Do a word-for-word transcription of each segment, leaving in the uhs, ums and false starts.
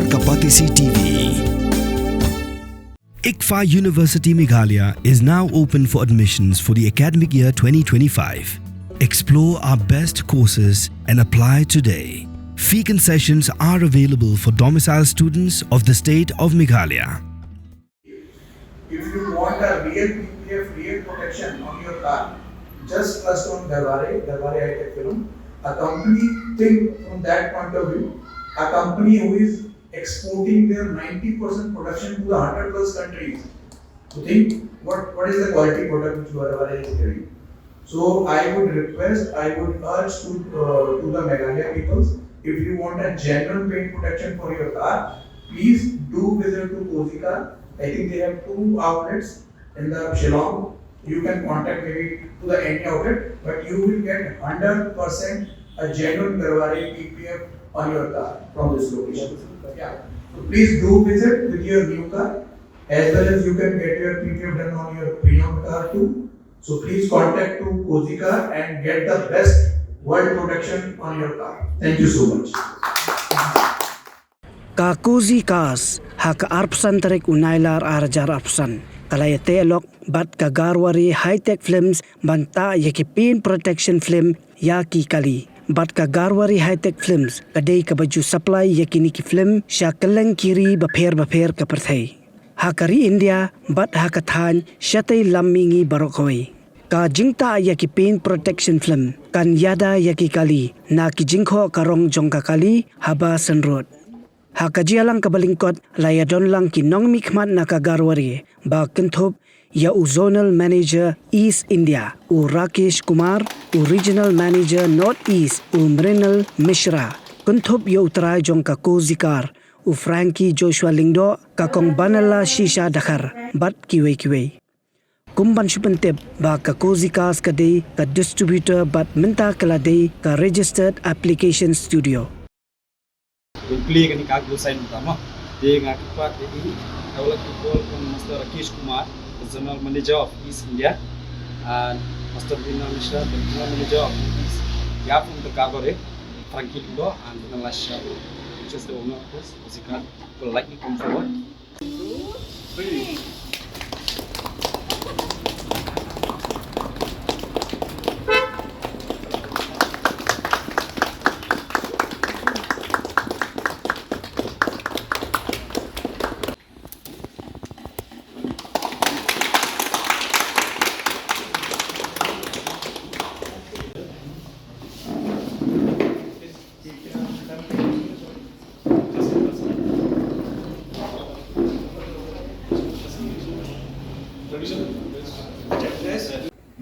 Kapatisi T V. ICFAI University Meghalaya is now open for admissions for the academic year twenty twenty-five. Explore our best courses and apply today. Fee concessions are available for domicile students of the state of Meghalaya. If you want a real P P F, real protection on your car, just trust on Garhware, Garhware High-Tech Film, a company, think from that point of view, a company who is exporting their ninety percent production to the hundred plus countries. So think what, what is the quality product which Garhware is giving. So I would request, I would urge to, uh, to the Meghalaya peoples, if you want a genuine paint protection for your car, please do visit to Cozy Car. I think they have two outlets in the Shillong. You can contact maybe to the any outlet, but you will get hundred percent a genuine Garhware P P F on your car from this location. Yeah. So please do visit with your new car, as well as you can get your P P F done on your pre-owned car too. So please contact to Cozy Car and get the best world protection on your car. Thank you so much. Ka Cozy Cars, ha ka arphew san tarik u Nailar arhajar arphew san, ka la ïateh lok bad ka Garhware High-Tech Films ban tah ïa ki paint protection film ïa ki kali. Bad ka Garhware High-Tech Films ka dei kaba ju supply ïa kine ki film sha kylleng ki ri bapher bapher ka pyrthei, ha ka ri India bad ha ka thaiñ shatei lam mihngi baroh kawei. Ka jingtah ïa ki paint protection film kan ïada ïa ki kali na ki jingkhoh ka rong jong ka kali haba synrut. Ha ka jingïalang kaba lyngkot la ïadon lang ki nongmihkhmat na ka Garhware ba kynthup ïa u Zonal Manager East India u Rakesh Kumar, u Regional Manager North East u Mrinal Mishra, kynthup ïa u trai jong ka Cozy Car u Frankie Joshua Lyngdoh, ka kong Banala Shisha Dkhar bad kiwei kiwei. Kum ban shu pyntip ba ka Cozy Cars ka dei ka distributor bad mynta ka la dei ka registered application studio. Ïa plie kane ka agro sign mynta mo. Te nga kyrpad ïa i, I would like to call upon Mister Rakesh Kumar, the General Manager of East India, and Mister Mrinal Mishra, the General Manager of East, yeah, from the Garhware, Frankie Lyngdoh, and Banala Shisha, which is the owner of this Cozy Car, will likely come forward.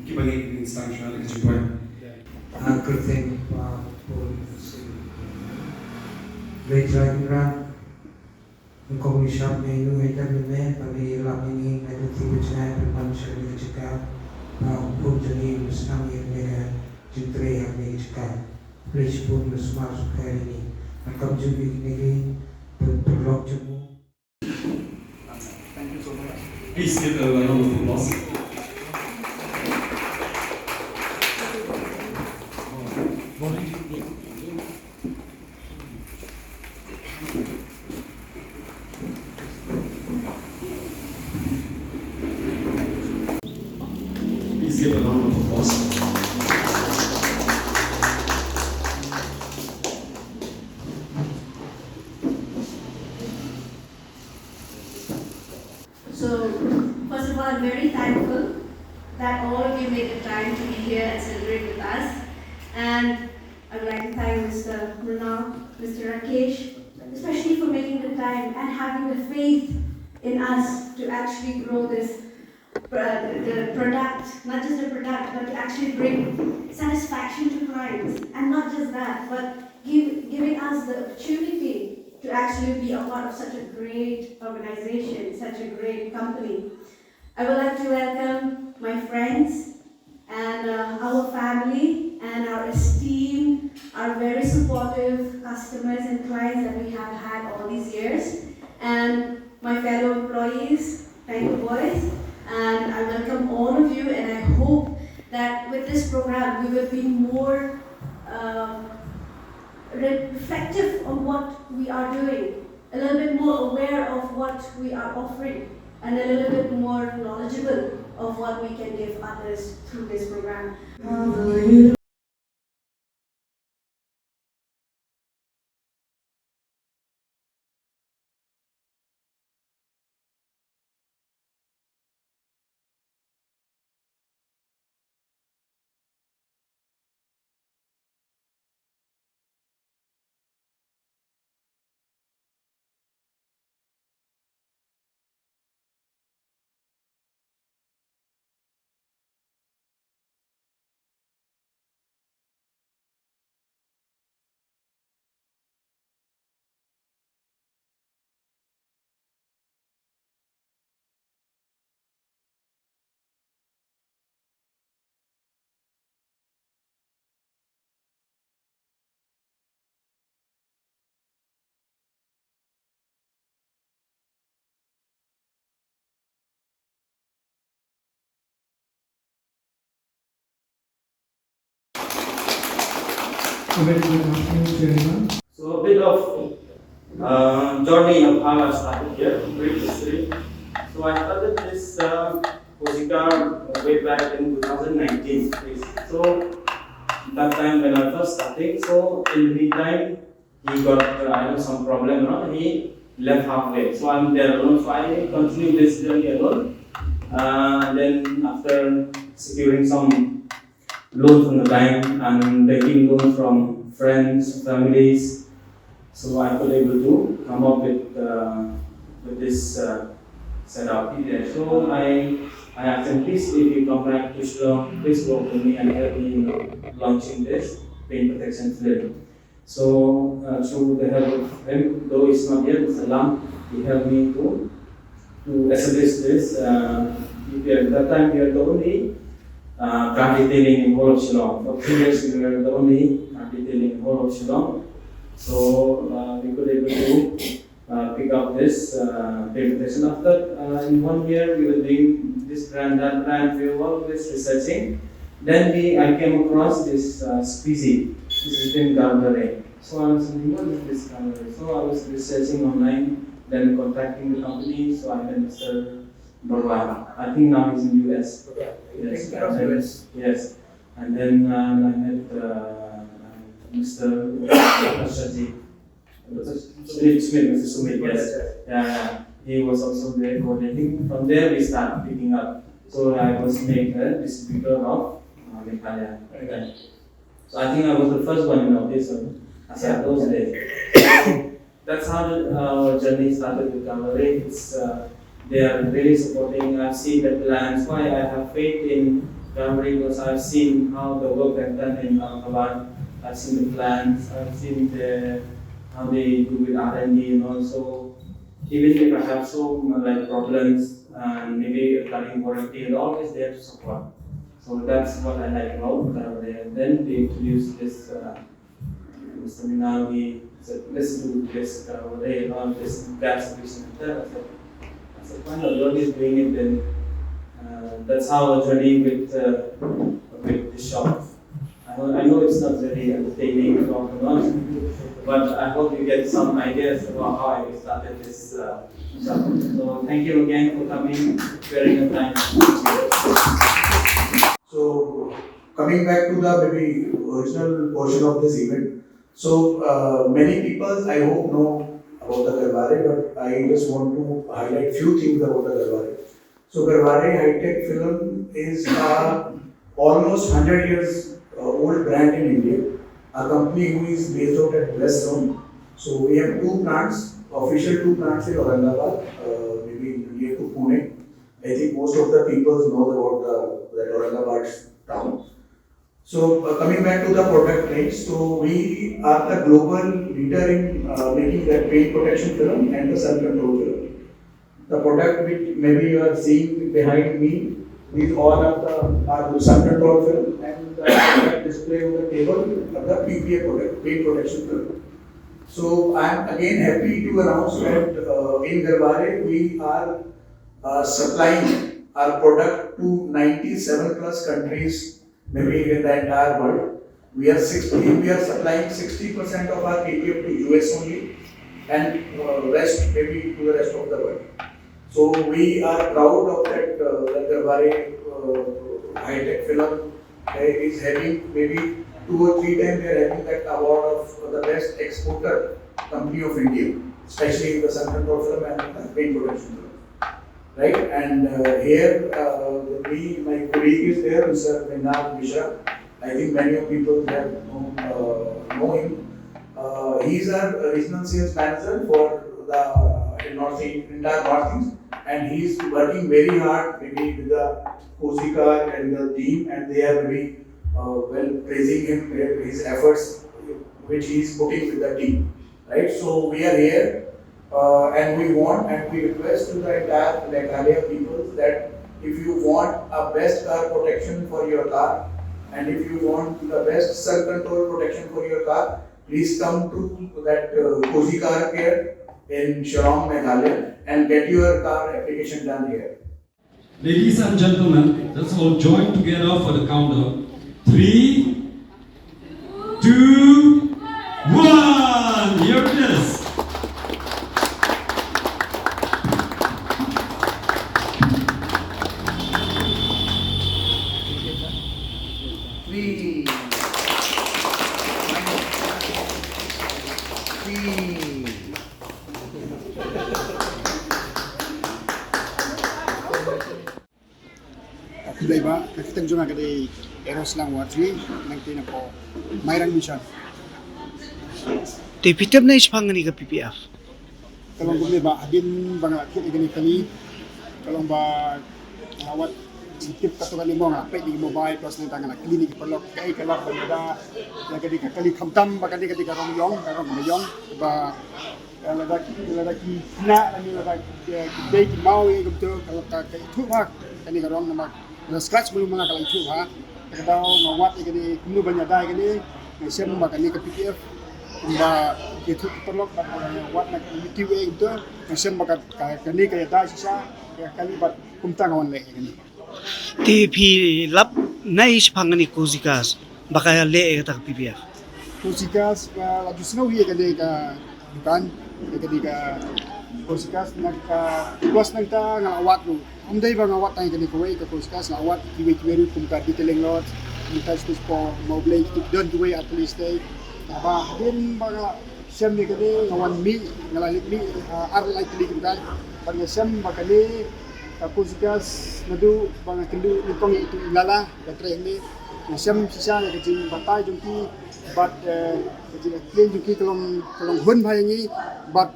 Ki ba ngi ngi sdang shuwa da ka jingpoi. Ah, kyrteng pa pun sing. Rei Trai Kynrad, nyngkong ngi shap ngi nu hei tam ngi me, ba ngi lap ngi ngi ngi tu ti ba jngai ban ban sha ngi ka jaka. Ba pun jong ngi ba sdang ngi ngi ka jingtrei ha ngi ka jaka. Please pun ba sumar sukha ngi. Ban kam ju ngi ngi ngi pun pun lok jong ngi. Thank you so much. Please give a round of applause. Please give a round of applause. So, first of all, I'm very thankful that all of you made the time to be here and celebrate with us. And I would like to thank Mister Mrinal, Mister Rakesh, especially for making the time and having the faith in us to actually grow this pro-, the product, not just the product, but to actually bring satisfaction to clients. And not just that, but give, giving us the opportunity to actually be a part of such a great organization, such a great company. I would like to welcome my friends and, uh, our family and our esteemed, our very supportive customers and clients that we have had all these years. And my fellow employees, thank you, boys. And I welcome all of you, and I hope that with this program, we will be more, um, re-, reflective on what we are doing. a little bit more aware of what we are offering and a little bit more knowledgeable of what we can give others through this program. A very good afternoon to everyone. So a bit of uh, journey of how I started here, brief history. So I started this uh, Koshika way back in two thousand nineteen. So that time when I first starting, so in the meantime, he got uh, I know some problem, you know, he left halfway. So I'm there alone. So I continue this journey alone. Uh, and then after securing some loan from the bank and taking loan from friends, families, so I could able to come up with uh, with this uh, setup here. So I I asked him, please, if you come back to Shillong, please work with me and help me in launching this paint protection film. So uh, through the help of him, though he's not here, Mister Lam, he helped me to to establish this uh, P P L. That time we were the only uh, brand retailing in whole of Shillong. For three years we were the only brand retailing in whole of Shillong. So uh, we could able to uh, pick up this uh, paint protection. After uh, in one year we were doing this brand, that brand. We were always researching. Then we I came across this uh, Squeezy. This is in Garware. So I was thinking, what is this Garware? So I was researching online, then contacting the company. So I met Mister Barwara. I think now he's in U S. Okay. Yes, He's out of and then- U S. Yes, and then uh, I met uh, Mister Sumit, Sumit, Mister Sumit, yes. Yeah, yeah. He was also there coordinating. From there we start picking up. So I was made a distributor of uh, Meghalaya. Okay. So I think I was the first one in Northeast, uh, as at those days. So that's how the, our journey started with Garware. It's uh, they are really supporting. I've seen the plans. Why I have faith in Garware because I've seen how the work they've done in Aurangabad. I've seen the plans. I've seen the how they do with R and D and also even if I have some uh, like problems and maybe regarding warranty and all is there to support. So that's what I like about Garware. And then they introduced this uh, Mister Minal, he said, let's do this Garware, you know, this brand solution and that. I said, I said, why not? You're always doing it, then uh, that's how I journey with uh, with the shop. I know, I know it's not very entertaining talk, you know, but I hope you get some ideas about how I started this uh, shop. So thank you again for coming, sparing your time. So coming back to the maybe original portion of this event. So uh, many people I hope know about the Garware, but I just want to highlight few things about the Garware. So Garware High Tech Film is a almost hundred years uh, old brand in India, a company who is based out at West Zone. So we have two plants, official two plants in Aurangabad, uh, maybe near to Pune. I think most of the people know about the that Aurangabad town. So uh, coming back to the product range, so we are the global leader in uh, making that paint protection film and the sun control film. The product which maybe you are seeing behind me, these all are the are sun control film and the product display on the table are the P P A product, paint protection film. So I am again happy to announce that uh, in Garware we are uh, supplying our product to ninety-seven plus countries, maybe in the entire world. We are sixty, we are supplying sixty percent of our P P F to U S only. and uh, rest maybe to the rest of the world. So we are proud of that uh, that Garbhare uh, high-tech film uh, is having maybe two or three times they are having that award of the best exporter company of India, especially in the Sun Control film and the paint protection film. Right? And uh, here uh, with me, my colleague is there, Mister Mrinal Mishra. I think many of people have know, uh, know him. Uh, he's our regional sales manager for the uh, North East, entire Northeast, and he's working very hard, maybe with the Cozy Car and the team, and they are very uh, well praising him, his efforts which he's putting with the team, right? So we are here uh, and we want and we request to the entire Meghalaya people that if you want a best car protection for your car and if you want the best sun control protection for your car, please come to that uh, Cozy Car Care in Shillong, Meghalaya and get your car application done here. Ladies and gentlemen, let's all join together for the countdown. Three, two, one. Here it is. Three. Three. Khublei ba, ka kyrteng jong nga ka dei Eros Langwatri, nangta na ko Mairang Mission. Te phi tip na i shaphang kane ka P P F? Ka long kumne ba, hadien ba nga la thied ïa kane ka kali, ka long ba nga la wad tip katto katne mo, nga la peit ïa ki mobile, plus nangta nga la kylli ïa ki paralok kaei ka lad ba nga da ïa kane ka kali, khamtam ba kane ka dei ka rong ïong, ka rong ba ïong ba Ka lada ki, ka lada ki khynnah lane lada ki, ki bei ki maw ïa kumto, ka, ka, ka ithuh bha kane ka rong namar lada scratch mano mano ka la ithuh bha. Te ka daw nga wad ïa kane kumno ban ïada ïa kane, nga shem ba kane ka P P F kumba ki ithuh ki paralok bad nga wad na ka YouTube ïa kumto, nga shem ba ka, ka, kane ka ïada shisha ïa ka kali bad kumta nga wan leh ïa kane. Te phi lap na i shaphang kane Cozy Cars ba ka leh ïa kata ka P P F? Cozy Cars, ah, la ju sngew hi ïa kane ka dukan, ïa kane ka Cozy Cars, na ka plus nangta nga la wad ruh. Ym dei ba nga wad tang ïa kane kawei ka Cozy Cars, nga la wad kiwei kiwei ruh kum ka detailing lot, kum ka space for Mawblei, ki don kiwei at least dei. Ba hadien ba nga la shem ïa kane nga wan mih, nga la leit mih, ah, ar lai tylli ki dukan. Bad nga shem ba kane ka Cozy Cars naduh ba nga kynduh nyngkong ïa itu i Lala, ka trei hangne. Nga shem shisha ïa ka jingbatai jong ki bad, eh, ka jingïakynduh jong ki ka long, ka long hun bha ïa ngi bad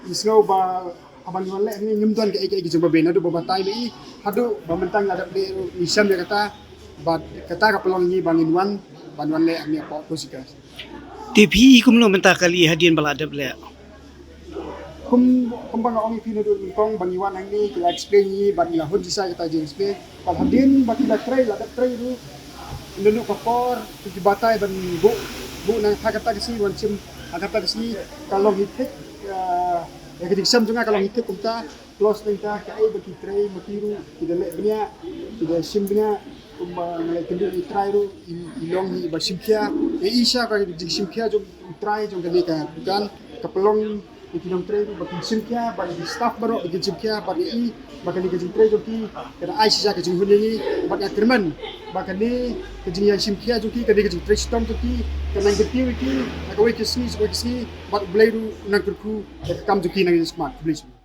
ngi sngew ba haba ngi wan leh hangne ngim don kaei kaei ka jingbabe naduh ba batai ma i haduh ba mynta ngi la dep leh ruh ngi shem ïa kata bad kata ka pynlong ïa ngi ba ngin wan ban wan leh hangne hapoh Cozy Cars. Te phi i kumno mynta kali hadien ba la dep leh? Kum, kumba nga ong ïa phi naduh nyngkong ba ngi wan hangne ki la explain ïa ngi bad ngi la hun shisha ïa kata ka jingexplain. Bad hadien ba ki la trei, la dep trei ruh, naduh ka por ki batai ban buh, buh na ha kata ka sngi, wan shim ha kata ka sngi, ka long hi thik, ah, ïa ka jingshem jong nga ka long hi thik kumta. Plus nangta kaei ba ki trei ma ki ruh ki da leh bniah, ki da shim bniah, kumba nga la ïakynduh ïa i trai ruh i, i long hi ba shim khia. Ïa i shisha ka jingshim khia jong i trai jong kane ka dukan ka pynlong ïa ki nongtrei ruh ba kin shim khia, bad ïa ki staff baroh ba kin shim khia, bad ïa i ba kane ka jingtrei jong ki ka da ai shisha ka jinghun ïa ngi, bad nga kyrmen ba kane ka jingïashim khia jong ki, kane ka jingtrei shitom jong ki ka nang kyntiew ïa ki ha kawei ka sngi sha kawei ka sngi, bad U Blei ruh u nang kyrkhu ïa ka kam jong ki nang ïa smat. Khublei shibun.